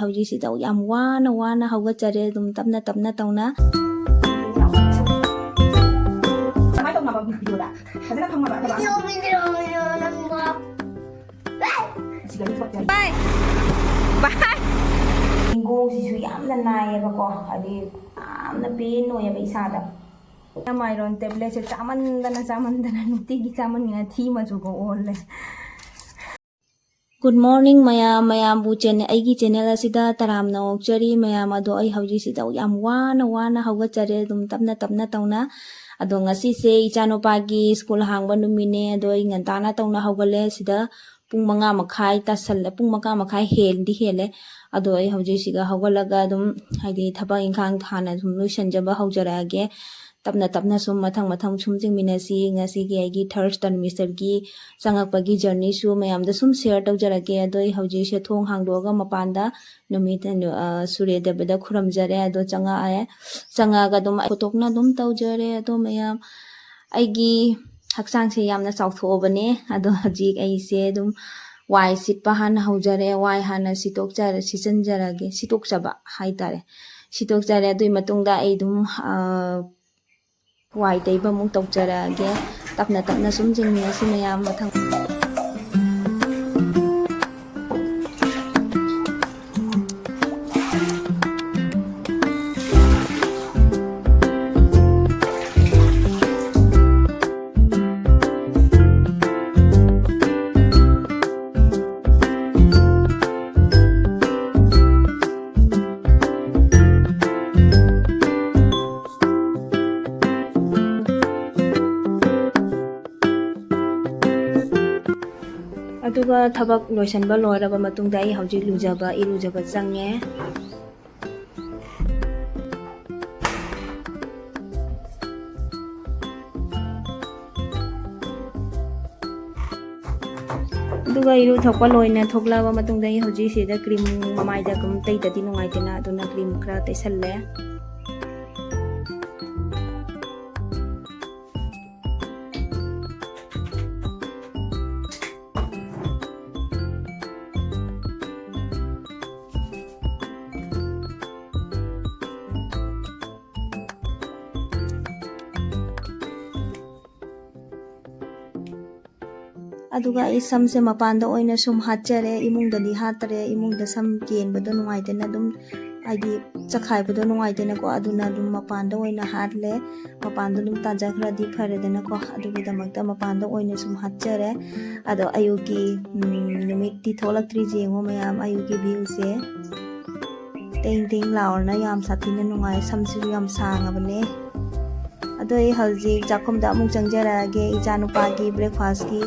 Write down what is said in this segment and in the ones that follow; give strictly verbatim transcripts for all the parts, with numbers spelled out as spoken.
ꯍꯧꯖꯤꯛꯁꯤꯗ ꯌꯥꯝ ꯋꯥꯅ ꯋꯥꯅ ꯍꯧꯒꯠꯆꯔꯦ, ꯑꯗꯨꯝ ꯇꯞꯅ ꯇꯞꯅ ꯇꯧꯅ꯫ ꯀꯃꯥꯏꯅ ꯇꯧꯅꯕ ꯚꯤꯗꯤꯑꯣꯗ? ꯐꯖꯅ ꯐꯝꯃꯕ? ꯑꯁꯤꯗ ꯂꯣꯏ ꯊꯣꯛꯆꯔꯤ꯫ ꯕꯥꯏ꯫ ꯕꯥꯏ꯫ ꯅꯤꯡꯒꯣꯡꯁꯤꯁꯨ ꯌꯥꯝꯅ ꯅꯥꯏꯌꯦꯕꯀꯣ, ꯍꯥꯏꯗꯤ ꯌꯥꯝꯅ ꯄꯦꯟ ꯑꯣꯏꯌꯦꯕ ꯏꯁꯥꯗ꯫ ꯃꯥꯏꯔꯣꯟ ꯇꯦꯕ꯭ꯂꯦꯠꯁꯦ ꯆꯥꯃꯟꯗꯅ, ꯆꯥꯃꯟꯗꯅ ꯅꯨꯡꯇꯤꯒꯤ ꯆꯥꯃꯟꯗꯅ ꯊꯤ ꯃꯆꯨꯒ ꯑꯣꯜꯂꯦ꯫ Good morning ꯃꯌꯥꯝ, ꯃꯌꯥꯝꯕꯨ channel, ꯑꯩꯒꯤ channel ꯑꯁꯤꯗ ꯇꯔꯥꯝꯅ ꯑꯣꯛꯆꯔꯤ ꯃꯌꯥꯝ꯫ ꯑꯗꯣ ꯑꯩ ꯍꯧꯖꯤꯛꯁꯤꯗ ꯌꯥꯝ ꯋꯥꯅ ꯋꯥꯅ ꯍꯧꯒꯠꯆꯔꯦ, ꯑꯗꯨꯝ ꯇꯞꯅ ꯇꯞꯅ ꯇꯧꯅ꯫ ꯑꯗꯣ ꯉꯁꯤꯁꯦ ꯏꯆꯥꯅꯨꯄꯥꯒꯤ school ꯍꯥꯡꯕ ꯅꯨꯃꯤꯠꯅꯦ꯫ ꯑꯗꯣ ꯑꯩ ꯉꯟꯇꯥꯅ ꯇꯧꯅ ꯍꯧꯒꯠꯂꯦ꯫ ꯁꯤꯗ ꯄꯨꯡ ꯃꯉꯥ ꯃꯈꯥꯏ ꯇꯥꯁꯜꯂꯦ, ꯄꯨꯡ ꯃꯉꯥ ꯃꯈꯥꯏ ꯍꯦꯟꯗꯤ ꯍꯦꯜꯂꯦ꯫ ꯑꯗꯣ ꯑꯩ ꯍꯧꯖꯤꯛꯁꯤꯒ ꯍꯧꯒꯠꯂꯒ ꯑꯗꯨꯝ, ꯍꯥꯏꯗꯤ, ꯊꯕꯛ ꯏꯪꯈꯥꯡ ꯍꯥꯟꯅ ꯁꯨꯝ ꯂꯣꯏꯁꯤꯟꯖꯕ ꯍꯧꯖꯔꯛꯑꯒꯦ꯫ ꯇꯞꯅ ꯇꯞꯅ ꯁꯨꯝ ꯃꯊꯪ ꯃꯊꯪ ꯁꯨꯝ ꯌꯦꯡꯃꯤꯟꯅꯁꯤ꯫ ꯉꯁꯤꯒꯤ ꯑꯩꯒꯤ third trimesterꯒꯤ ꯆꯪꯉꯛꯄꯒꯤ journeyꯁꯨ ꯃꯌꯥꯝꯗ ꯁꯨꯝ share ꯇꯧꯖꯔꯛꯀꯦ꯫ ꯑꯗꯣ ꯑꯩ ꯍꯧꯖꯤꯛꯁꯦ ꯊꯣꯡ ꯍꯥꯡꯗꯣꯛꯑꯒ ꯃꯄꯥꯟꯗ ꯅꯨꯃꯤꯠ, ꯑ, ꯁꯨꯔꯦ ꯗꯦꯕꯗ ꯈꯨꯔꯨꯝꯖꯔꯦ꯫ ꯑꯗꯣ ꯆꯪꯉꯛꯑꯦ꯫ ꯆꯪꯉꯛꯑꯒ ꯑꯗꯨꯝ ꯈꯣꯠꯇꯣꯛꯅ ꯑꯗꯨꯝ ꯇꯧꯖꯔꯦ꯫ ꯑꯗꯣ ꯃꯌꯥꯝ, ꯑꯩꯒꯤ ꯍꯛꯆꯥꯡꯁꯦ ꯌꯥꯝꯅ ꯆꯥꯎꯊꯣꯛꯑꯕꯅꯦ꯫ ꯑꯗꯣ ꯍꯧꯖꯤꯛ ꯑꯩꯁꯦ ꯑꯗꯨꯝ ꯋꯥꯏ ꯁꯤꯠꯄ ꯍꯥꯟꯅ ꯍꯧꯖꯔꯦ꯫ ꯋꯥꯏ ꯍꯥꯟꯅ ꯁꯤꯠꯇꯣꯛꯆꯔ-, ꯁꯤꯠꯆꯤꯟꯖꯔꯒꯦ, ꯁꯤꯠꯇꯣꯛꯆꯕ ꯍꯥꯏꯇꯥꯔꯦ꯫ ꯁꯤꯠꯇꯣꯛꯆꯔꯦ꯫ ꯑꯗꯨꯒꯤ ꯃꯇꯨꯡꯗ ꯑꯩ ꯑꯗꯨꯝ, ꯑ, ꯋꯥꯏ ꯇꯩꯕ ꯑꯃꯨꯛ ꯇꯧꯖꯔꯛꯑꯒꯦ꯫ ꯇꯞꯅ ꯇꯞꯅ ꯁꯨꯝ ꯌꯦꯡꯃꯤꯟꯅꯁꯤ ꯃꯌꯥꯝ ꯃꯊꯪ꯫ ꯑꯗꯨꯒ ꯊꯕꯛ ꯂꯣꯏꯁꯤꯟꯕ ꯂꯣꯏꯔꯕ ꯃꯇꯨꯡꯗ ꯑꯩ ꯍꯧꯖꯤꯛ ꯂꯨꯖꯕ, ꯏꯔꯨꯖꯕ ꯆꯪꯉꯦ꯫ ꯑꯗꯨꯒ ꯏꯔꯨꯊꯣꯛꯄ ꯂꯣꯏꯅ ꯊꯣꯛꯂꯛꯑꯕ ꯃꯇꯨꯡꯗ ꯑꯩ ꯍꯧꯖꯤꯛ ꯁꯤꯗ cream ꯃꯃꯥꯏꯗ ꯑꯗꯨꯝ ꯇꯩꯗꯗꯤ ꯅꯨꯡꯉꯥꯏꯇꯦꯅ, ꯑꯗꯨꯅ cream ꯈꯔ ꯇꯩꯁꯜꯂꯦ꯫ ꯑꯗꯨꯒ ꯑꯩ ꯁꯝꯁꯦ ꯃꯄꯥꯟꯗ ꯑꯣꯏꯅ ꯁꯨꯝ ꯍꯥꯠꯆꯔꯦ, ꯏꯃꯨꯡꯗꯗꯤ ꯍꯥꯠꯇꯔꯦ꯫ ꯏꯃꯨꯡꯗ ꯁꯝ ꯀꯦꯟꯕꯗꯣ ꯅꯨꯡꯉꯥꯏꯇꯦꯅ ꯑꯗꯨꯝ, ꯍꯥꯏꯗꯤ ꯆꯈꯥꯏꯕꯗꯣ ꯅꯨꯡꯉꯥꯏꯇꯦꯅꯀꯣ, ꯑꯗꯨꯅ ꯑꯗꯨꯝ ꯃꯄꯥꯟꯗ ꯑꯣꯏꯅ ꯍꯥꯠꯂꯦ꯫ ꯃꯄꯥꯟꯗ ꯑꯗꯨꯝ ꯇꯥꯖꯈ꯭ꯔꯗꯤ ꯐꯔꯦꯗꯅꯀꯣ, ꯑꯗꯨꯒꯤꯗꯃꯛꯇ ꯃꯄꯥꯟꯗ ꯑꯣꯏꯅ ꯁꯨꯝ ꯍꯥꯠꯆꯔꯦ꯫ ꯑꯗꯣ ꯑꯌꯨꯛꯀꯤ, ꯎꯝ, ꯅꯨꯃꯤꯠꯇꯤ ꯊꯣꯛꯂꯛꯇ꯭ꯔꯤ, ꯌꯦꯡꯉꯣ ꯃꯌꯥꯝ, ꯑꯌꯨꯛꯀꯤ ꯚ꯭ꯌꯨꯁꯦ꯫ ꯇꯦꯡ ꯇꯦꯡ ꯂꯥꯎꯔꯅ ꯌꯥꯝ ꯁꯥꯊꯤꯅ ꯅꯨꯡꯉꯥꯏ, ꯁꯝꯁꯤꯁꯨ ꯌꯥꯝ ꯁꯥꯡꯉꯕꯅꯦ꯫ ꯑꯗꯣ ꯑꯩ ꯍꯧꯖꯤꯛ ꯆꯥꯛꯈꯨꯝꯗ ꯑꯃꯨꯛ ꯆꯪꯖꯔꯛꯑꯒꯦ, ꯏꯆꯥꯅꯨꯄꯥꯒꯤ ꯕ꯭ꯔꯦꯛꯐꯥꯁꯀꯤ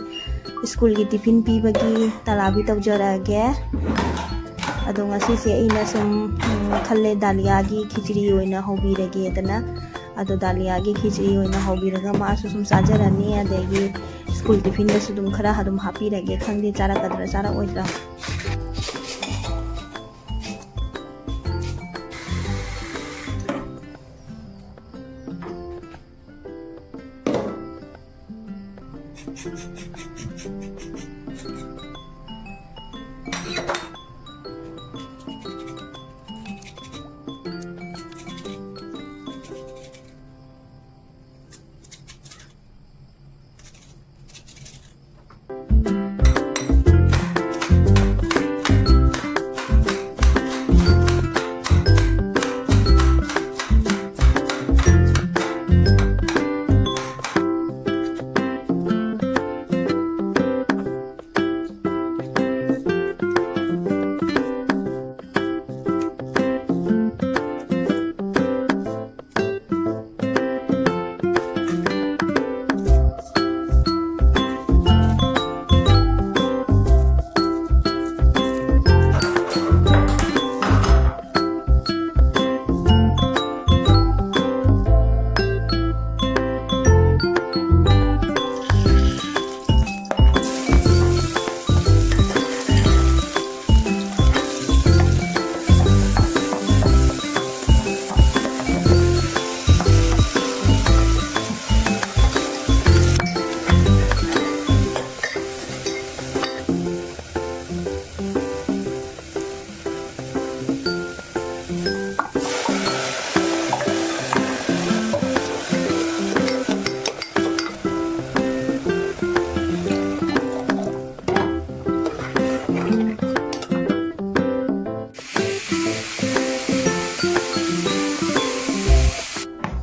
ꯁ꯭ꯀꯨꯜꯒꯤ ꯇꯤꯐꯤꯟ ꯄꯤꯕꯒꯤ ꯇꯂꯥꯕꯤ ꯇꯧꯖꯔꯛꯑꯒꯦ꯫ ꯑꯗꯣ ꯉꯁꯤꯁꯦ ꯑꯩꯅ ꯁꯨꯝ, ꯎꯝ, ꯈꯜꯂꯦ, ꯗꯥꯂꯤꯌꯥꯒꯤ ꯈꯤꯆ꯭ꯔꯤ ꯑꯣꯏꯅ ꯍꯧꯕꯤꯔꯒꯦꯗꯅ꯫ ꯑꯗꯣ ꯗꯥꯂꯤꯌꯥꯒꯤ ꯈꯤꯆ꯭ꯔꯤ ꯑꯣꯏꯅ ꯍꯧꯕꯤꯔꯒ ꯃꯥꯁꯨ ꯁꯨꯝ ꯆꯥꯖꯔꯅꯤ, ꯑꯗꯒꯤ ꯁ꯭ꯀꯨꯜ ꯇꯤꯐꯤꯟꯗꯁꯨ ꯑꯗꯨꯝ ꯈꯔ ꯑꯗꯨꯝ ꯍꯥꯞꯄꯤꯔꯒꯦ꯫ ꯈꯪꯗꯦ ꯆꯥꯔꯛꯀꯗ꯭ꯔꯥ ꯆꯥꯔꯛꯑꯣꯏꯗ꯭ꯔꯥ꯫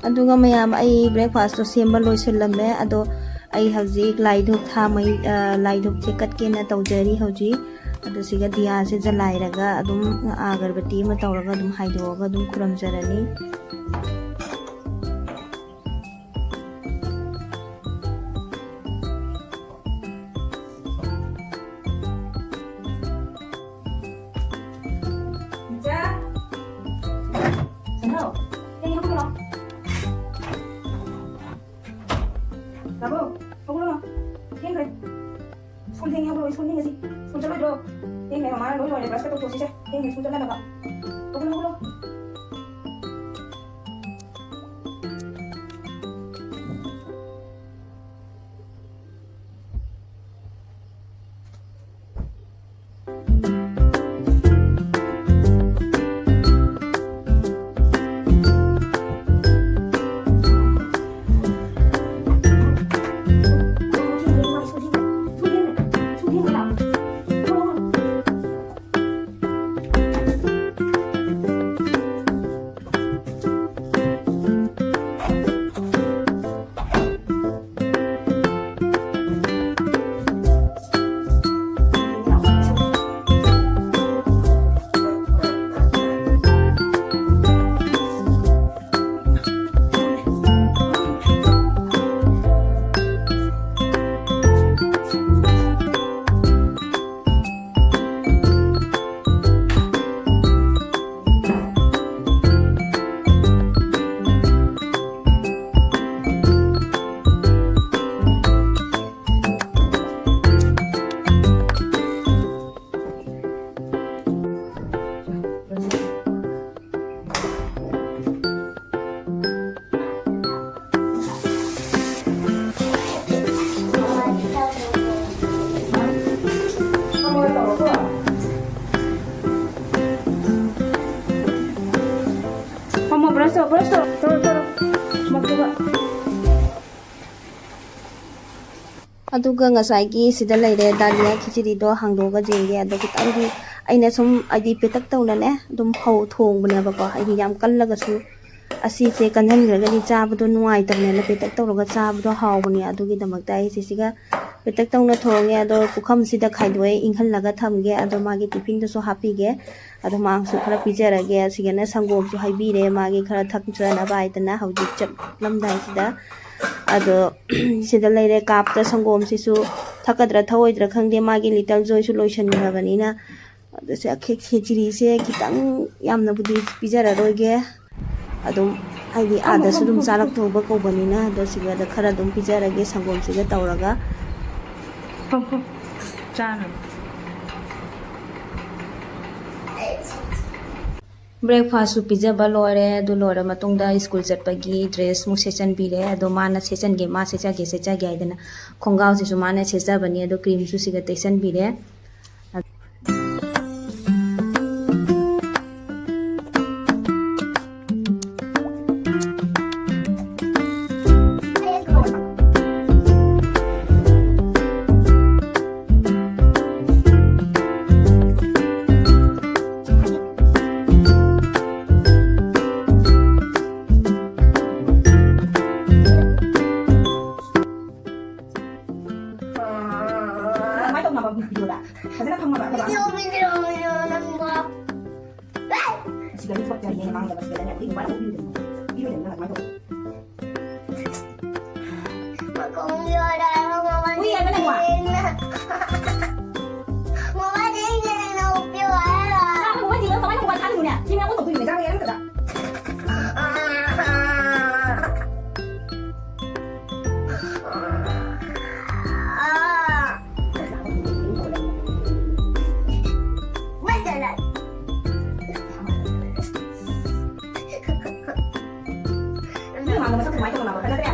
ꯑꯗꯨꯒ ꯃꯌꯥꯝ, ꯑꯩ breakfastꯇꯣ ꯁꯦꯝꯕ ꯂꯣꯏꯁꯤꯜꯂꯝꯃꯦ꯫ ꯑꯗꯣ ꯑꯩ ꯍꯧꯖꯤꯛ ꯂꯥꯏ ꯙꯨꯞ ꯊꯥ ꯃꯩ, ꯑ, ꯂꯥꯏ ꯙꯨꯞꯁꯦ ꯀꯠꯀꯦꯅ ꯇꯧꯖꯔꯤ ꯍꯧꯖꯤꯛ꯫ ꯑꯗꯣ ꯁꯤꯒ ꯗꯤꯌꯥꯁꯦ ꯖꯂꯥꯏꯔꯒ ꯑꯗꯨꯝ ꯑꯒꯔꯕꯇꯤ ꯑꯃ ꯇꯧꯔꯒ ꯑꯗꯨꯝ ꯍꯥꯏꯗꯣꯛꯑꯒ ꯑꯗꯨꯝ ꯈꯨꯔꯨꯝꯖꯔꯅꯤ꯫ ꯏꯆꯥ! ꯁꯅꯥꯎ! ꯊꯦꯡꯉꯦ, ꯍꯧꯒꯠꯂꯣ꯫ ꯕꯥꯕꯨ, ꯍꯧꯒꯠꯂꯣ꯫ ꯊꯦꯡꯈ꯭ꯔꯦ꯫ ꯁ꯭ꯀꯨꯜ ꯊꯦꯡꯉꯦ, ꯍꯧꯒꯠꯂꯣ꯫ ꯁ꯭ꯀꯨꯜ ꯊꯦꯡꯉꯁꯤ꯫ ꯁ꯭ꯀꯨꯜ ꯆꯠꯂꯣꯏꯗ꯭ꯔꯣ? ꯊꯦꯡꯈ꯭ꯔꯦ, ꯃꯃꯥꯅ ꯂꯣꯏ ꯂꯣꯏꯔꯦ꯫ ꯕ꯭ꯔꯁꯀ ꯇꯧꯊꯣꯛꯁꯤꯁꯦ꯫ ꯊꯦꯡꯉꯦ ꯁ꯭ꯀꯨꯜ ꯆꯠꯅꯅꯕ꯫ ꯍꯧꯒꯠꯂꯣ, ꯍꯧꯒꯠꯂꯣ꯫ ꯐꯝꯃꯣ, ꯕ꯭ꯔꯁ ꯇꯧ, ꯕ꯭ꯔꯁ ꯇꯧ, ꯇꯧꯔꯣ, ꯇꯧꯔꯣ꯫ ꯃꯛꯇꯨꯕ꯫ ꯑꯗꯨꯒ ꯉꯁꯥꯏꯒꯤ ꯁꯤꯗ ꯂꯩꯔꯦ ꯗꯥꯂꯤꯌꯥ ꯈꯤꯆꯤꯔꯤꯗꯣ ꯍꯥꯡꯗꯣꯛꯑꯒ ꯌꯦꯡꯒꯦ꯫ ꯑꯗꯣ ꯈꯤꯇꯪꯗꯤ ꯑꯩꯅ ꯁꯨꯝ, ꯍꯥꯏꯗꯤ, ꯄꯦꯇꯛ ꯇꯧꯅꯅꯦ ꯑꯗꯨꯝ ꯍꯧ ꯊꯣꯡꯕꯅꯦꯕꯀꯣ꯫ ꯑꯩꯗꯤ ꯌꯥꯝ ꯀꯜꯂꯒꯁꯨ ꯑꯁꯤꯁꯦ ꯀꯟꯍꯟꯈ꯭ꯔꯒꯗꯤ ꯆꯥꯕꯗꯣ ꯅꯨꯡꯉꯥꯏꯇꯕꯅꯦꯅ ꯄꯦꯇꯛ ꯇꯧꯔꯒ ꯆꯥꯕꯗꯣ ꯍꯥꯎꯕꯅꯦ꯫ ꯑꯗꯨꯒꯤꯗꯃꯛꯇ ꯑꯩꯁꯦ ꯁꯤꯒ ꯄꯦꯇꯛ ꯇꯧꯅ ꯊꯣꯡꯉꯦ꯫ ꯑꯗꯣ ꯄꯨꯈꯝꯁꯤꯗ ꯈꯥꯏꯗꯣꯛꯑꯦ, ꯏꯪꯍꯜꯂꯒ ꯊꯝꯒꯦ꯫ ꯑꯗꯣ ꯃꯥꯒꯤ ꯇꯤꯐꯤꯟꯗꯁꯨ ꯍꯥꯞꯄꯤꯒꯦ꯫ ꯑꯗꯣ ꯃꯥꯡꯁꯨ ꯈꯔ ꯄꯤꯖꯔꯒꯦ꯫ ꯑꯁꯤꯒꯅ ꯁꯪꯒꯣꯝꯁꯨ ꯍꯩꯕꯤꯔꯦ, ꯃꯥꯒꯤ ꯈꯔ ꯊꯛꯆꯅꯕ ꯍꯥꯏꯗꯅ ꯍꯧꯖꯤꯛ ꯆꯠꯂꯝꯗꯥꯏꯁꯤꯗ꯫ ꯑꯗꯣ ꯁꯤꯗ ꯂꯩꯔꯦ ꯀꯥꯞꯇ ꯁꯪꯒꯣꯝꯁꯤꯁꯨ ꯊꯛꯀꯗ꯭ꯔꯥ ꯊꯛꯑꯣꯏꯗ꯭ꯔꯥ ꯈꯪꯗꯦ, ꯃꯥꯒꯤ ꯂꯤꯇꯜ ꯖꯣꯏꯁꯨ ꯂꯣꯏꯁꯤꯟꯈ꯭ꯔꯕꯅꯤꯅ꯫ ꯑꯗꯣ ꯁꯤ ꯈꯦ-, ꯈꯦꯆ꯭ꯔꯤꯁꯦ ꯈꯤꯇꯪ ꯌꯥꯝꯅꯕꯨꯗꯤ ꯄꯤꯖꯔꯔꯣꯏꯒꯦ꯫ ꯑꯗꯨꯝ ꯍꯥꯏꯗꯤ ꯑꯥꯗꯁꯨ ꯑꯗꯨꯝ ꯆꯥꯔꯛꯇꯧꯕ ꯀꯧꯕꯅꯤꯅ꯫ ꯑꯗꯣ ꯁꯤꯒꯗ ꯈꯔ ꯑꯗꯨꯝ ꯄꯤꯖꯔꯒꯦ ꯁꯪꯒꯣꯝꯁꯤꯒ ꯇꯧꯔꯒ꯫ ꯐꯝ, ꯐꯝ꯫ ꯆꯥꯅꯕ꯫ ꯕ꯭ꯔꯦꯛꯐꯥꯁꯁꯨ ꯄꯤꯖꯕ ꯂꯣꯏꯔꯦ꯫ ꯑꯗꯨ ꯂꯣꯏꯔ ꯃꯇꯨꯡꯗ ꯁ꯭ꯀꯨꯜ ꯆꯠꯄꯒꯤ ꯗ꯭ꯔꯦꯁꯃꯨꯛ ꯁꯦꯠꯆꯟꯕꯤꯔꯦ꯫ ꯑꯗꯣ ꯃꯥꯅ ꯁꯦꯠꯆꯟꯒꯦ, ꯃꯥ ꯁꯦꯠꯆꯒꯦ, ꯁꯦꯠꯆꯒꯦ ꯍꯥꯏꯗꯅ ꯈꯣꯡꯒ꯭ꯔꯥꯎꯁꯤꯁꯨ ꯃꯥꯅ ꯁꯦꯠꯆꯕꯅꯤ꯫ ꯑꯗꯣ ꯀ꯭ꯔꯤꯝꯁꯨ ꯁꯤꯒ ꯇꯩꯁꯟꯕꯤꯔꯦ꯫ ꯀꯃꯥꯏꯅ ꯇꯧꯅꯕ ꯚꯤꯗꯤꯑꯣꯗ? ꯐꯖꯅ ꯈꯪꯉꯕ? ꯚꯤꯗꯤꯑꯣ, ꯚꯤꯗꯤꯑꯣ, ꯚꯤꯗꯤꯑꯣ ꯅꯝꯕ꯫ ꯑꯁꯤꯗ ꯃꯤ ꯊꯣꯛꯇ꯭ꯔꯦ, ꯌꯦꯡ ꯃꯥꯡꯗꯕ ꯁꯤꯗꯅꯦ꯫ ꯑꯗꯨꯗꯤ ꯀꯃꯥꯏꯅ ꯇꯧꯕꯤꯗꯣꯏꯅꯣ? ꯄꯤꯔꯣꯏꯗꯕꯅꯤꯅ ꯀꯃꯥꯏꯅ ꯇꯧꯕ? ꯃꯈꯣꯡ ꯌꯣꯜꯂꯒ ꯃꯃꯜ ꯍꯨꯏ ꯍꯥꯏꯕ ꯅꯪꯕꯣ? ꯊꯦꯡꯅ꯫ ꯃꯃꯜ ꯊꯦꯡꯅ ꯅꯧꯄꯤꯌꯣ ꯍꯥꯏꯔꯒ꯫ ꯆꯥꯕ ꯃꯃꯜ ꯊꯦꯡꯅ ꯀꯃꯥꯏꯅ ꯃꯃꯜ ꯊꯥꯗꯣꯏꯅꯣꯅꯦ? ꯁꯤ ꯃꯌꯥꯝ ꯑꯣꯟꯊꯣꯛꯇꯣꯏꯅꯦ, ꯆꯥꯕ ꯌꯥꯔꯝꯒꯗ꯭ꯔꯥ?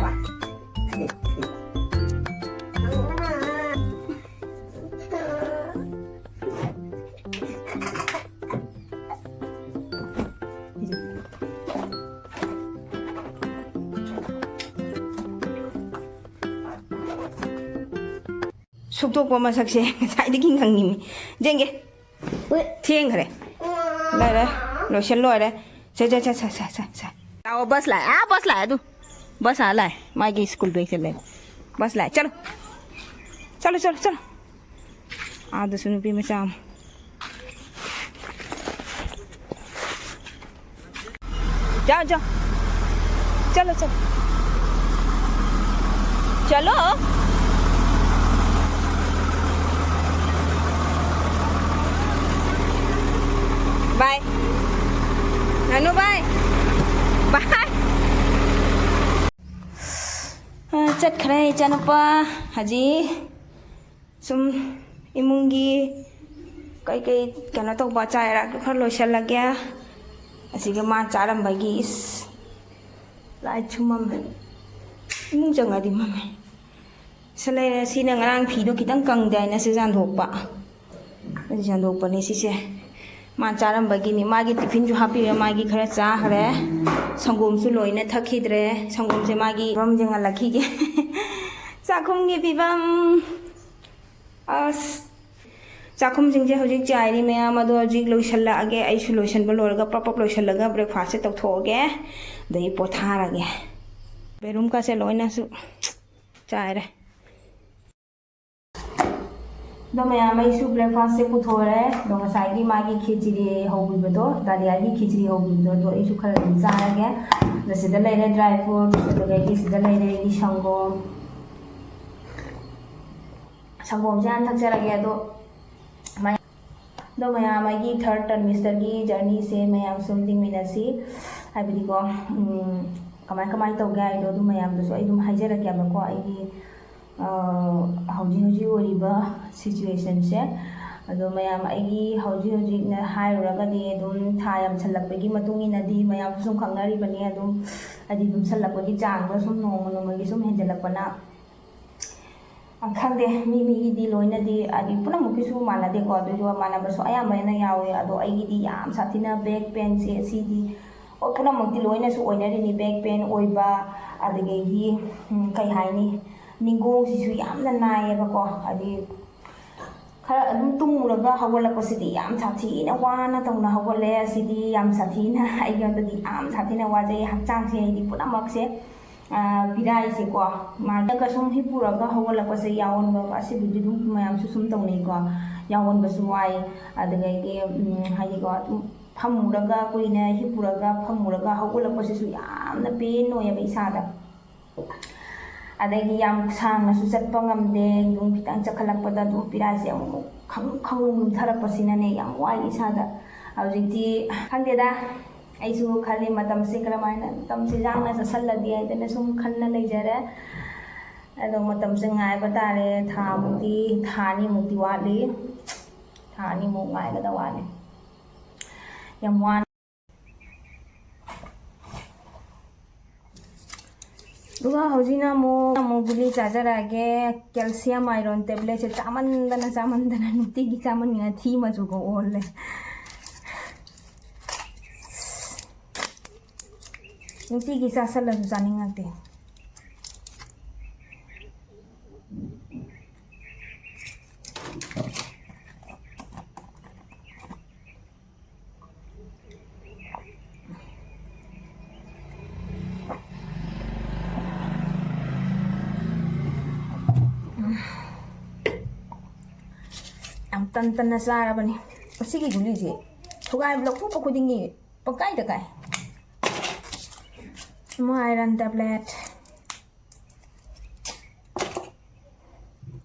ꯁꯨꯛꯇꯣꯛꯄ ꯃꯁꯛꯁꯦ ꯉꯁꯥꯏꯗꯒꯤ ꯉꯪꯉꯤꯃꯤ꯫ ꯌꯦꯡꯒꯦ꯫ ꯊꯦꯡꯈ꯭ꯔꯦ꯫ ꯂꯩꯔꯦ꯫ ꯂꯣꯏꯁꯤꯜ ꯂꯣꯏꯔꯦ꯫ ꯁꯦ, ꯁꯦ, ꯁꯦ꯫ ꯑꯣ, ꯕꯁ ꯂꯥꯛꯑꯦ, ꯑꯥ, ꯕꯁ ꯂꯥꯛꯑꯦ ꯑꯗꯨ꯫ ꯕꯁ ꯑꯥ ꯂꯥꯛꯑꯦ, ꯃꯥꯒꯤ ꯁ꯭ꯀꯨꯜ ꯕꯦꯒꯁꯦ ꯂꯩ꯫ ꯕꯁ ꯂꯥꯛꯑꯦ, ꯆꯠꯂꯣ꯫ ꯆꯠꯂꯣ, ꯆꯠꯂꯣ, ꯆꯠꯂꯣ꯫ ꯑꯥꯗꯁꯨ ꯅꯨꯄꯤ ꯃꯆꯥ ꯑꯃ꯫ ꯆꯠꯂꯣ, ꯆꯠꯂꯣ꯫ ꯆꯠꯂꯣ, ꯆꯠꯂꯣ꯫ ꯆꯠꯂꯣ꯫ ꯕꯥꯏ꯫ ꯅꯅꯨ ꯕꯥꯏ꯫ ꯕꯥꯏ꯫ ꯑ, ꯆꯠꯈ꯭ꯔꯦ ꯏꯆꯥꯅꯨꯄꯥ꯫ ꯍꯧꯖꯤꯛ ꯁꯨꯝ ꯏꯃꯨꯡꯒꯤ ꯀꯩꯀꯩ ꯀꯩꯅꯣ ꯇꯧꯕ ꯑꯆꯥ ꯑꯔꯥꯛꯇꯣ ꯈꯔ ꯂꯣꯏꯁꯤꯜꯂꯒꯦ꯫ ꯑꯁꯤꯒ ꯃꯥ ꯆꯥꯔꯝꯕꯒꯤ ꯏꯁ ꯂꯥꯏꯠꯁꯨ ꯃꯝꯃꯦ꯫ ꯏꯃꯨꯡ ꯆꯪꯉꯗꯤ ꯃꯝꯃꯦ꯫ ꯁꯤ ꯂꯩꯔꯦ꯫ ꯁꯤꯅ ꯉꯔꯥꯡ ꯐꯤꯗꯣ ꯈꯤꯇꯪ ꯀꯪꯗꯦ ꯍꯥꯏꯅ ꯁꯤ ꯆꯥꯝꯊꯣꯛꯄ꯫ ꯑꯩ ꯆꯥꯝꯊꯣꯛꯄꯅꯦ ꯁꯤꯁꯦ꯫ ꯃꯥ ꯆꯥꯔꯝꯕꯒꯤꯅꯤ꯫ ꯃꯥꯒꯤ ꯇꯤꯐꯤꯟꯁꯨ ꯍꯥꯞꯄꯤꯔꯦ꯫ ꯃꯥꯒꯤ ꯈꯔ ꯆꯥꯈ꯭ꯔꯦ꯫ ꯁꯪꯒꯣꯝꯁꯨ ꯂꯣꯏꯅ ꯊꯛꯈꯤꯗ꯭ꯔꯦ꯫ ꯁꯪꯒꯣꯝꯁꯦ ꯃꯥꯒꯤ ꯐꯤꯕꯝꯁꯦ ꯉꯜꯂꯛꯈꯤꯒꯦ꯫ ꯆꯥꯛꯈꯨꯝꯒꯤ ꯐꯤꯕꯝ꯫ ꯑꯁ꯫ ꯆꯥꯛꯈꯨꯝꯁꯤꯡꯁꯦ ꯍꯧꯖꯤꯛ ꯆꯥꯏꯔꯤ ꯃꯌꯥꯝ ꯑꯗꯣ ꯍꯧꯖꯤꯛ ꯂꯣꯏꯁꯤꯜꯂꯛꯑꯒꯦ꯫ ꯑꯩꯁꯨ ꯂꯣꯏꯁꯤꯟꯕ ꯂꯣꯏꯔꯒ ꯄ꯭ꯔꯞ ꯄ꯭ꯔꯞ ꯂꯣꯏꯁꯤꯜꯂꯒ breakfastꯁꯦ ꯇꯧꯊꯣꯛꯑꯒꯦ꯫ ꯑꯗꯒꯤ ꯄꯣꯊꯥꯔꯒꯦ꯫ ꯕꯦꯔꯨꯝꯀꯥꯁꯦ ꯂꯣꯏꯅꯁꯨ ꯆꯥꯏꯔꯦ꯫ ꯑꯗꯣ ꯃꯌꯥꯝ ꯑꯩꯁꯨ breakfastꯁꯦ ꯄꯨꯊꯣꯔꯦ꯫ ꯑꯗꯣ ꯉꯁꯥꯏꯒꯤ ꯃꯥꯒꯤ ꯈꯦꯆ꯭ꯔꯤ ꯍꯧꯕꯤꯕꯗꯣ, ꯗꯥꯂꯤꯌꯥꯒꯤ ꯈꯦꯆ꯭ꯔꯤ ꯍꯧꯕꯤꯕꯗꯣ, ꯑꯗꯣ ꯑꯩꯁꯨ ꯈꯔ ꯑꯗꯨꯝ ꯆꯥꯔꯒꯦ꯫ ꯑꯗꯣ ꯁꯤꯗ ꯂꯩꯔꯦ dry fruit, ꯑꯗꯨꯗꯒꯤ ꯁꯤꯗ ꯂꯩꯔꯦ ꯑꯩꯒꯤ ꯁꯪꯒꯣꯝ꯫ ꯁꯪꯒꯣꯝꯁꯦ ꯍꯥꯟꯅ ꯊꯛꯆꯔꯒꯦ꯫ ꯑꯗꯣ ꯃꯌꯥꯝ, ꯑꯗꯣ ꯃꯌꯥꯝ ꯑꯩꯒꯤ third trimesterꯒꯤ journeyꯁꯦ ꯃꯌꯥꯝ ꯁꯨꯝ ꯌꯦꯡꯃꯤꯟꯅꯁꯤ꯫ ꯍꯥꯏꯕꯗꯤꯀꯣ, ꯎꯝ, ꯀꯃꯥꯏ ꯀꯃꯥꯏ ꯇꯧꯒꯦ ꯍꯥꯏꯗꯣ ꯑꯗꯨꯝ ꯃꯌꯥꯝꯗꯁꯨ ꯑꯩ ꯑꯗꯨꯝ ꯍꯥꯏꯖꯔꯛꯀꯦꯕꯀꯣ꯫ ꯑꯩꯒꯤ ꯑ, ꯍꯧꯖꯤꯛ ꯍꯧꯖꯤꯛ ꯑꯣꯏꯔꯤꯕ situationꯁꯦ꯫ ꯑꯗꯣ ꯃꯌꯥꯝ ꯑꯩꯒꯤ ꯍꯧꯖꯤꯛ ꯍꯧꯖꯤꯛꯅ ꯍꯥꯏꯔꯨꯔꯒꯗꯤ ꯑꯗꯨꯝ ꯊꯥ ꯌꯥꯝꯁꯜꯂꯛꯄꯒꯤ ꯃꯇꯨꯡ ꯏꯟꯅꯗꯤ ꯃꯌꯥꯝꯁꯨ ꯁꯨꯝ ꯈꯪꯅꯔꯤꯕꯅꯤ꯫ ꯑꯗꯨꯝ ꯍꯥꯏꯗꯤ ꯂꯨꯝꯁꯜꯂꯛꯄꯒꯤ ꯆꯥꯡꯗꯣ ꯁꯨꯝ ꯅꯣꯡꯃ ꯅꯣꯡꯃꯒꯤ ꯁꯨꯝ ꯍꯦꯟꯖꯜꯂꯛꯄꯅ, ꯑ, ꯈꯪꯗꯦ, ꯃꯤ ꯃꯤꯒꯤꯗꯤ ꯂꯣꯏꯅꯗꯤ ꯍꯥꯏꯗꯤ ꯄꯨꯝꯅꯃꯛꯀꯤꯁꯨ ꯃꯥꯟꯅꯗꯦꯀꯣ꯫ ꯑꯗꯨꯏꯁꯨ ꯃꯥꯟꯅꯕꯁꯨ ꯑꯌꯥꯝꯕꯅ ꯌꯥꯎꯋꯦ꯫ ꯑꯗꯣ ꯑꯩꯒꯤꯗꯤ ꯌꯥꯝ ꯁꯥꯊꯤꯅ back painꯁꯦ ꯑꯁꯤꯗꯤ, ꯍꯣꯏ, ꯄꯨꯝꯅꯃꯛꯇꯤ ꯂꯣꯏꯅꯁꯨ ꯑꯣꯏꯅꯔꯤꯅꯤ꯫ Back pain ꯑꯣꯏꯕ, ꯑꯗꯒꯤ, ꯎꯝ, ꯀꯩ ꯍꯥꯏꯅꯤ, ꯅꯤꯡꯒꯣꯡꯁꯤꯁꯨ ꯌꯥꯝꯅ ꯅꯥꯏꯌꯦꯕꯀꯣ꯫ ꯍꯥꯏꯗꯤ ꯈꯔ ꯑꯗꯨꯝ ꯇꯨꯝꯃꯨꯔꯒ ꯍꯧꯒꯠꯂꯛꯄꯁꯤꯗꯤ ꯌꯥꯝ ꯁꯥꯊꯤꯅ ꯋꯥꯅ ꯇꯧꯅ ꯍꯧꯒꯠꯂꯦ꯫ ꯑꯁꯤꯗꯤ ꯌꯥꯝ ꯁꯥꯊꯤꯅ ꯑꯩꯉꯣꯟꯗꯗꯤ ꯌꯥꯝ ꯁꯥꯊꯤꯅ ꯋꯥꯖꯩ꯫ ꯍꯛꯆꯥꯡꯁꯦ ꯑꯩꯗꯤ ꯄꯨꯝꯅꯃꯛꯁꯦ, ꯑ, ꯄꯤꯔꯥꯏꯁꯦꯀꯣ, ꯃꯥꯒ ꯁꯨꯝ ꯍꯤꯞꯄꯨꯔꯒ ꯍꯧꯒꯠꯂꯛꯄꯁꯦ ꯌꯥꯑꯣꯟꯕ, ꯑꯁꯤꯕꯨꯗꯤ ꯑꯗꯨꯝ ꯃꯌꯥꯝꯁꯨ ꯁꯨꯝ ꯇꯧꯅꯩꯀꯣ꯫ ꯌꯥꯑꯣꯟꯕꯁꯨ ꯋꯥꯏ꯫ ꯑꯗꯨꯗꯒꯤ, ꯎꯝ, ꯍꯥꯏꯗꯤꯀꯣ, ꯑꯗꯨꯝ ꯐꯝꯃꯨꯔꯒ ꯀꯨꯏꯅ ꯍꯤꯞꯄꯨꯔꯒ ꯐꯝꯃꯨꯔꯒ ꯍꯧꯒꯠꯂꯛꯄꯁꯤꯁꯨ ꯌꯥꯝꯅ pain ꯑꯣꯏꯌꯦꯕ ꯏꯁꯥꯗ꯫ ꯑꯗꯒꯤ ꯌꯥꯝ ꯁꯥꯡꯅꯁꯨ ꯆꯠꯄ ꯉꯝꯗꯦ꯫ ꯑꯗꯨꯝ ꯈꯤꯇꯪ ꯆꯠꯈꯠꯂꯛꯄꯗ ꯑꯗꯨꯝ ꯄꯤꯔꯥꯏꯁꯦ ꯑꯃꯨꯛ ꯈꯪ ꯈꯪ ꯂꯨꯝꯊꯔꯛꯄꯁꯤꯅꯅꯦ ꯌꯥꯝ ꯋꯥꯏ ꯏꯁꯥꯗ꯫ ꯍꯧꯖꯤꯛꯇꯤ ꯈꯪꯗꯦꯗ, ꯑꯩꯁꯨ ꯈꯜꯂꯤ ꯃꯇꯝꯁꯦ ꯀꯔꯝꯍꯥꯏꯅ, ꯃꯇꯝꯁꯦ ꯌꯥꯡꯅ ꯆꯠꯁꯜꯂꯗꯤ ꯍꯥꯏꯗꯅ ꯁꯨꯝ ꯈꯟꯅ ꯂꯩꯖꯔꯦ꯫ ꯑꯗꯣ ꯃꯇꯝꯁꯦ ꯉꯥꯏꯕ ꯇꯥꯔꯦ꯫ ꯊꯥ ꯃꯨꯛꯇꯤ, ꯊꯥ ꯑꯅꯤꯃꯨꯛꯇꯤ ꯋꯥꯠꯂꯤ꯫ ꯊꯥ ꯑꯅꯤꯃꯨꯛ ꯉꯥꯏꯒꯗ ꯋꯥꯠꯂꯤ꯫ ꯌꯥꯝ ꯋꯥꯅ ꯑꯗꯨꯒ ꯍꯧꯖꯤꯛꯅ ꯑꯃꯨꯛ, ꯑꯃꯨꯛ ꯒꯨꯂꯤ ꯆꯥꯖꯔꯛꯑꯒꯦ꯫ Calcium iron tabletꯁꯦ ꯆꯥꯃꯟꯗꯅ, ꯆꯥꯃꯟꯗꯅ ꯅꯨꯡꯇꯤꯒꯤ ꯆꯥꯃꯟꯅꯤꯡꯉ ꯊꯤ ꯃꯆꯨꯒ ꯑꯣꯜꯂꯦ꯫ ꯅꯨꯡꯇꯤꯒꯤ ꯆꯥꯁꯜꯂꯁꯨ ꯆꯥꯅꯤꯡꯉꯛꯇꯦ꯫ ꯌꯥꯝ ꯇꯟ ꯇꯟꯅ ꯆꯥꯔꯕꯅꯤ꯫ ꯑꯁꯤꯒꯤ ꯒꯨꯂꯤꯁꯦ ꯊꯨꯒꯥꯏꯕ ꯂꯧꯊꯣꯛꯄ ꯈꯨꯗꯤꯡꯒꯤ ꯄꯪꯀꯥꯏꯗ ꯀꯥꯏ꯫ ꯑꯃ iron tablet꯫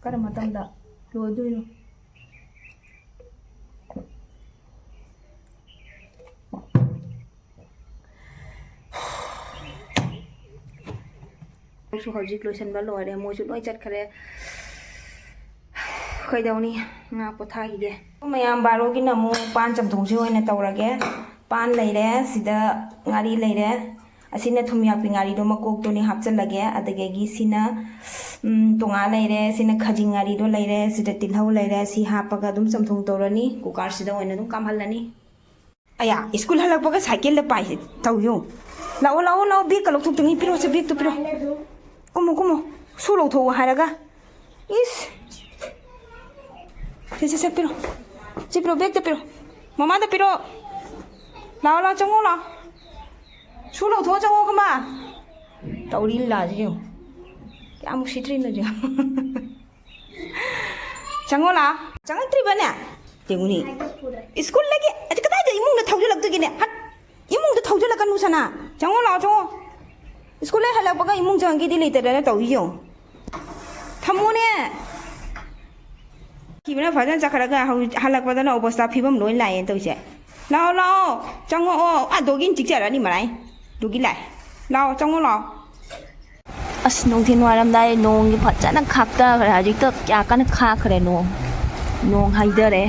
ꯀꯔꯝꯕ ꯃꯇꯝꯗ ꯂꯣꯏꯗꯣꯏꯅꯣ? ꯃꯣꯏꯁꯨ ꯍꯧꯖꯤꯛ ꯂꯣꯏꯁꯤꯟꯕ ꯂꯣꯏꯔꯦ, ꯃꯣꯏꯁꯨ ꯂꯣꯏ ꯆꯠꯈ꯭ꯔꯦ꯫ ꯀꯩꯗꯧꯅꯤ, ꯉꯥ ꯄꯣꯊꯥꯈꯤꯒꯦ꯫ ꯃꯌꯥꯝ ꯕꯥꯔꯣꯒꯤꯅ ꯑꯃꯨꯛ ꯄꯥꯟ ꯆꯝꯊꯣꯡꯁꯤ ꯑꯣꯏꯅ ꯇꯧꯔꯒꯦ꯫ ꯄꯥꯟ ꯂꯩꯔꯦ, ꯁꯤꯗ ꯉꯥꯔꯤ ꯂꯩꯔꯦ, ꯑꯁꯤꯅ ꯊꯨꯝ ꯌꯥꯛꯄꯤ ꯉꯥꯔꯤꯗꯣ ꯃꯀꯣꯛꯇꯨꯅꯤ ꯍꯥꯞꯆꯤꯜꯂꯒꯦ꯫ ꯑꯗꯨꯗꯒꯤ ꯁꯤꯅ, ꯎꯝ, ꯇꯣꯉꯥꯟ ꯂꯩꯔꯦ, ꯁꯤꯅ ꯈꯖꯤꯡ ꯉꯥꯔꯤꯗꯣ ꯂꯩꯔꯦ, ꯁꯤꯗ ꯇꯤꯜꯍꯧ ꯂꯩꯔꯦ꯫ ꯁꯤ ꯍꯥꯞꯄꯒ ꯑꯗꯨꯝ ꯆꯝꯊꯣꯡ ꯇꯧꯔꯅꯤ꯫ ꯀꯨꯀꯔꯁꯤꯗ ꯑꯣꯏꯅ ꯑꯗꯨꯝ ꯀꯥꯝꯍꯜꯂꯅꯤ꯫ ꯑꯌꯥ, ꯁ꯭ꯀꯨꯜ ꯍꯜꯂꯛꯄꯒ ꯁꯥꯏꯀꯜꯗ ꯄꯥꯏꯁꯦ ꯇꯧ ꯌꯦꯡꯉꯨ꯫ ꯂꯥꯛꯑꯣ, ꯂꯥꯛꯑꯣ, ꯂꯥꯛꯑꯣ, ꯕꯦꯒꯀ ꯂꯧꯊꯣꯛꯇ꯭ꯔꯤꯉꯩ ꯄꯤꯔꯛꯑꯣꯁꯦ, ꯕꯦꯒꯇꯣ ꯄꯤꯔꯛꯑꯣ꯫ ꯀꯨꯝꯃꯣ, ꯀꯨꯝꯃꯣ, ꯁꯨ ꯂꯧꯊꯣꯛꯑꯣ ꯍꯥꯏꯔꯒ꯫ ꯏꯁ꯫ ꯁꯦ, ꯁꯦ, ꯁꯦ, ꯄꯤꯔꯣ꯫ ꯁꯤ ꯄꯤꯔꯣ, ꯕꯦꯒꯇ ꯄꯤꯔꯣ꯫ ꯃꯃꯥꯗ ꯄꯤꯔꯣ꯫ ꯂꯥꯛꯑꯣ, ꯂꯥꯛꯑꯣ, ꯆꯪꯉꯣ, ꯂꯥꯛꯑꯣ꯫ ꯁꯨ ꯂꯧꯊꯣꯛꯑꯣ, ꯆꯪꯉꯣ, ꯈꯃꯥ꯫ ꯇꯧꯔꯤ ꯂꯤꯂꯥꯁꯤ ꯌꯦꯡꯉꯨ꯫ ꯀꯌꯥꯝ ꯎꯁꯤꯠꯇ꯭ꯔꯤꯅꯣ ꯌꯦꯡꯉꯨ꯫ ꯆꯪꯉꯣ, ꯂꯥꯛꯑꯣ꯫ ꯆꯪꯉꯛꯇ꯭ꯔꯤꯕꯅꯦ? ꯌꯦꯡꯉꯨꯅꯦ꯫ ꯁ꯭ꯀꯨꯜꯗꯒꯤ ꯑꯗꯨ ꯀꯗꯥꯏꯗ ꯏꯃꯨꯡꯗ ꯊꯧꯖꯤꯜꯂꯛꯇꯣꯏꯒꯤꯅꯦ? ꯍꯠ! ꯏꯃꯨꯡꯗ ꯊꯧꯖꯤꯜꯂꯛꯀꯅꯨ, ꯁꯅꯥ꯫ ꯆꯪꯉꯣ, ꯂꯥꯛꯑꯣ, ꯆꯪꯉꯣ꯫ ꯁ꯭ꯀꯨꯜ ꯍꯦꯛ ꯍꯜꯂꯛꯄꯒ ꯏꯃꯨꯡ ꯆꯪꯉꯛꯀꯦꯗꯤ ꯂꯩꯇꯗꯅ ꯇꯧꯔꯤ ꯌꯦꯡꯉꯨ꯫ ꯊꯝꯃꯣꯅꯦ꯫ ꯈꯤꯕꯅ ꯐꯖꯅ ꯆꯠꯈ꯭ꯔꯒ ꯍꯧꯖꯤꯛ ꯍꯜꯂꯛꯄꯗꯅ ꯑꯣꯕꯁꯇꯥ ꯐꯤꯕꯝ ꯂꯣꯏ ꯂꯥꯛꯑꯦꯅ ꯇꯧꯔꯤꯁꯦ꯫ ꯂꯥꯛꯑꯣ, ꯂꯥꯛꯑꯣ, ꯆꯪꯉꯛꯑꯣ꯫ ꯑꯥ, ꯗꯣꯒꯤꯅ ꯆꯤꯛꯆꯔꯅꯤ ꯃꯔꯥꯏ꯫ ꯗꯣꯒꯤ ꯂꯥꯛꯑꯦ꯫ ꯂꯥꯛꯑꯣ, ꯆꯪꯉꯣ, ꯂꯥꯛꯑꯣ꯫ ꯑꯁ, ꯅꯨꯡꯊꯤꯟ ꯋꯥꯏꯔꯝꯗꯥꯏ ꯅꯣꯡꯒꯤ ꯐꯖꯅ ꯈꯥꯛꯇꯈ꯭ꯔꯦ꯫ ꯍꯧꯖꯤꯛꯇ ꯀꯌꯥ ꯀꯟꯅ ꯈꯥꯛꯈ꯭ꯔꯦ ꯅꯣꯡ꯫ ꯅꯣꯡ ꯍꯩꯊꯔꯦ꯫